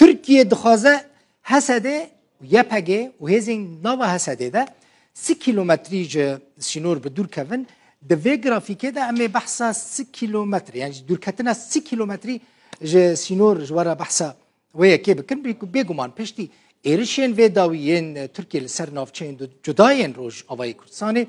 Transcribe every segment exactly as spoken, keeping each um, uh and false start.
Tirkiye dixwaze H S D û Y P G û hêzên nava H S D de sî kîlometrî ji sînor bi dûr kevin. Di vê grafîkê de em ê behsa sî kîlometre, yani ji dûrketina sî kîlometrî ji sînor ji we re behsa wê yekê bikin. Bê-, bêguman piştî êrişên vê dawî yên Tirkiye li ser navçeyên du-, cuda yên Rojavayê Kurdistanê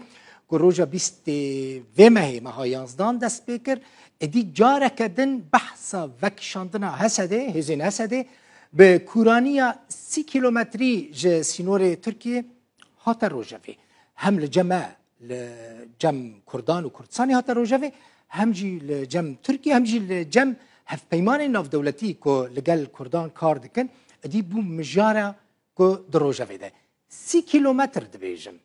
ku roja bîstê vê mehê, meha yanzdan dest pê kir, êdî careke din behsa vekişandina H S D, hêzên H S D, bi kûraniya sî kîlometrî ji sînorê Tirkiyê hate rojevê. Hem li cem me, li cem Kurdan û Kurdistanê hate rojevê, hem jî li cem Tirkiye, hem jî li cem hevpeymanên navdewletî ku li gel Kurdan kar dikin, êdî bû mijara ku di rojevê de. Sî kîlometr dibêjim.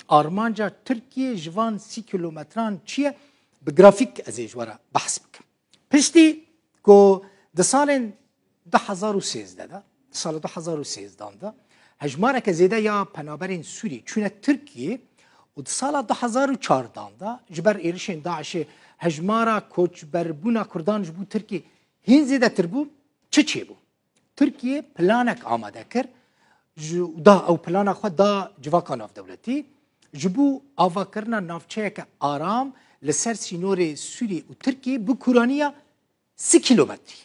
Armanca Tirkiye ji van sî kîlometran çi ye? Bi grafîk ez ê ji we re behs bikim. Piştî ku di salên du hezar û sêzdeh de, di sala du hezar û sêzdeh de hejmareke zêde ya penaberên Sûrî çûne Tirkiyê û di sala du hezar û çardeh de ji ber êrişên DAIŞê hejmara koçberbûna Kurdan ji bo Tirkiyê hîn zêdetir bû. Çi çêbû? Tirkiye planek amade kir, ji, da, ew plana xwe da civaka navdewletî, ji bo avakirina navçeyeke aram li ser sînorê Sûriyê û Tirkiyê bi kûraniya sî kîlometrî.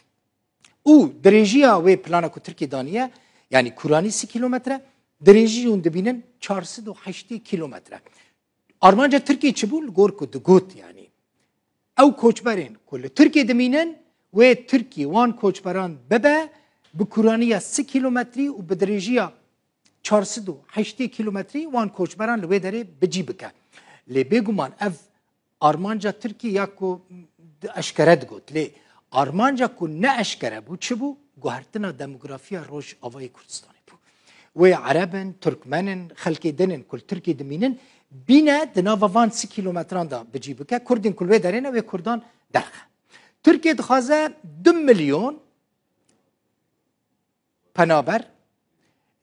Û dirêjiya wê plana ku Tirkiye daniye, yanî kûranî sî kîlometre, dirêjî hûn dibînin çar sed û heştê kîlometre. Armanca Tirkiyê çi bû? Li gor ku digot, yanî ew koçberên ku li Tirkiyê dimînin, wê Tirkiyê wan koçberan bibe bi kûraniya sî kîlometrî û bi dirêjiya çar sed û heştê kîlometrî wan koçberan li wê derê bi cî bike. Lê bêguman ev armanca Tirkiyê ya ku di-, eşkere digot. Lê armanca ku ne eşkere bû, çi bû? Guhertina demografiya Rojavayê Kurdistanê bû. Wê Ereb in, Tirkmen in, xelkê din in ku li Tirkiyê dimînin, bîne di nava van sî kîlometran de bi cî bike. Kurdên ku li wê derê ne, wê Kurdan derxe. Tirkiye dixwaze du milyon penaber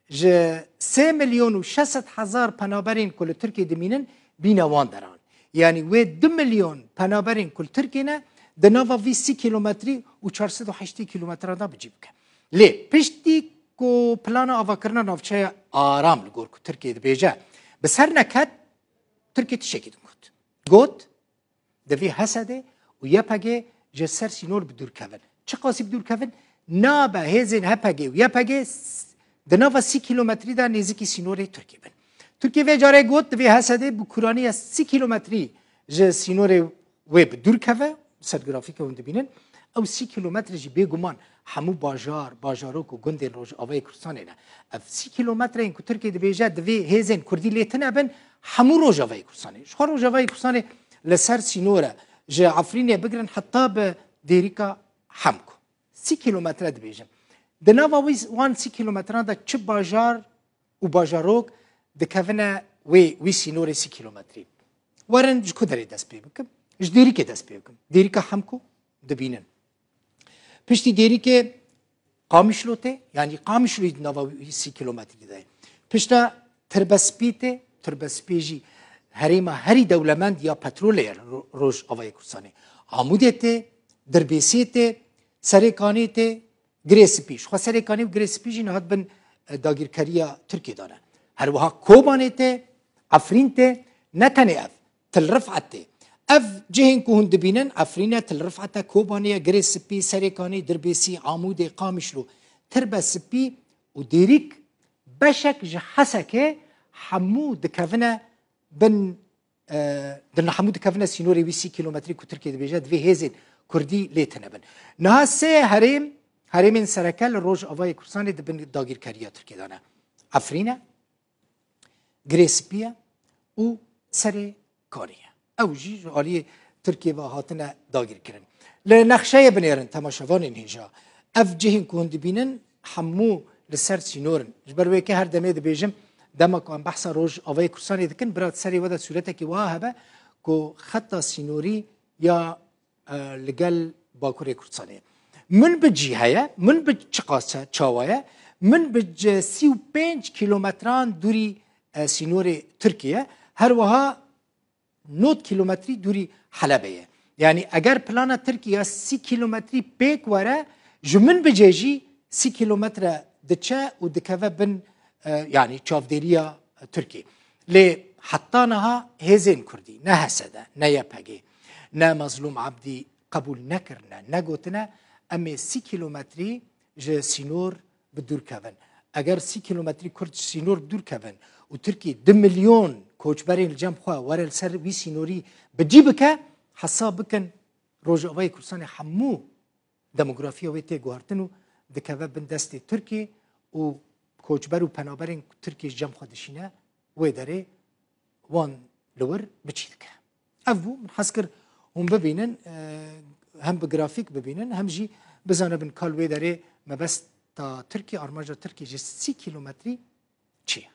ji sê milyon û şeş sed hezar penaberên ku li Tirkiyê dimînin bîne wan deran. Yanî wê du milyon penaberên ku li Tirkiyê ne di nava vî sî kîlometrî û çar sed û heştê kîlometran de bi cî bike. Lê piştî ku plana avakirina navçeya aram li gor ku Tirkiye dibêje bi ser neket, Tirkiye tiştekî din got. Got, Divê H S D û Y P G ji ser sînor bi dûr kevin. Çiqasî bi dûr kevin? Nabe hêzên H P G û Y P G s-, di nava sî kîlometrî de nêzîkî sînorê Tirkiyê bin. Tirkiye vê carê got, divê H S D bi kûraniya sî kîlometrî ji sînorê wê bi dûr keve, ser grafîkê hûn dibînin. Ew sî kîlometre jî bêguman hemû bajar, bajarok û gundên Rojavayê Kurdistanê ne. Ev sî kîlometreyên ku Tirkiye dibêje divê hêzên Kurdî lê tune bin, hemû Rojavayê Kurdistanê. Ji xwe Rojavayê Kurdistanê li ser sînor e. Ji Efrînê bigirin heta bi Dêrika Hemko. Sî kîlometre dibêjim. Di nava wî, wan sî kîlometran de çi bajar û bajarok dikevine wê, wî sînorê sî kîlometrî? Werin ji ku derê dest pê bikim? Ji Dêrikê dest pê bikim. Dêrika Hemko dibînin. Piştî Dêrikê Qamişlo tê, yanî Qamişlo di nava wî sî kîlometrî de ye. Pişta Tirbespî tê, Tirbespî jî herêma herî dewlemend ya petrolê ye Ro-, Rojavayê Kurdistanê. Amûdê tê, Dirbêsiyê tê, Serêkanê tê, Girê Spî. Ji xwe Serêkanê û Girê Spî jî niha di bin, e, dagîrkeriya Tirkiyê de ne. Her wiha Kobanê tê, Efrîn tê, ne tenê ev, Til Rifet tê. Ev cihên ku hûn dibînin, Efrîn e, Til Rifet e, Kobanê ye, Girê Spî, Serêkanê, Dirbêsî, Amûdê, Qamişlo, Tirbe Spî û Dêrîk, beşek ji Hesekê, hemû dikevine bin, e, din hemû dikevine sînorê wî sî kîlometrî ku Tirkiye dibêje, divê hêzên Kurdî lê tune bin. Niha sê herêm, herêmên sereke li Rojavayê Kurdistanê di bin dagîrkeriya Tirkiye de ne. Efrîn e, Girê Spî ye û Serê Kanê ye. Ew jî ji aliyê Tirkiyê ve hatine dagîrkirin. Li nexşeyê binêrin temaşevanên hêja. Ev cihên ku hûn dibînin hemû li ser sînor in. Ji ber wê yekê her demê dibêjim, dema ku em behsa Rojavayê Kurdistanê dikin, bira di serê we de sûretekî wiha hebe ku xeta sînorî ya e, li gel Bakurê Kurdistanê. Min bi cî heye, min bi çiqas çawa ye? Min bi c-, sî û pênc kîlometran dûrî, e, sînorê Tirkiye, her wiha nod kîlometrî dûrî Helebê ye. Yanî eger plana Tirkiye ya sî kîlometrî pêk were, ji min bi cê jî sî kîlometre diçe û dikeve bin, e, yanî çavdêriya Tirkiyê. Lê heta niha hêzên Kurdî, ne H S D, ne Y P G, ne Mezlûm Ebdî qebûl nekirine, negotine, em ê sî kîlometrî ji sînor bi dûr kevin. Eger sî kîlometrî Kurd ji sînor bi dûr kevin û Tirkî du milyon koçberên li cem xwe were li ser wî sînorî bi cî bike, hesab bikin Rojavayê Kurdistanê hemû demografiya wê tê guhartin û dikeve bin destê Tirkiyê û koçber û penaberên Tirkiyê ji cem xwe dişîne, wê derê wan li wir bi çî dike. Ev bû, min hez kir hûn bibînin, e, hem bi grafîk bibînin, hem jî bizanibin ka li wê derê mebesta Tirkiyê, armanca Tirkiyê ji sî kîlometrî çi ye.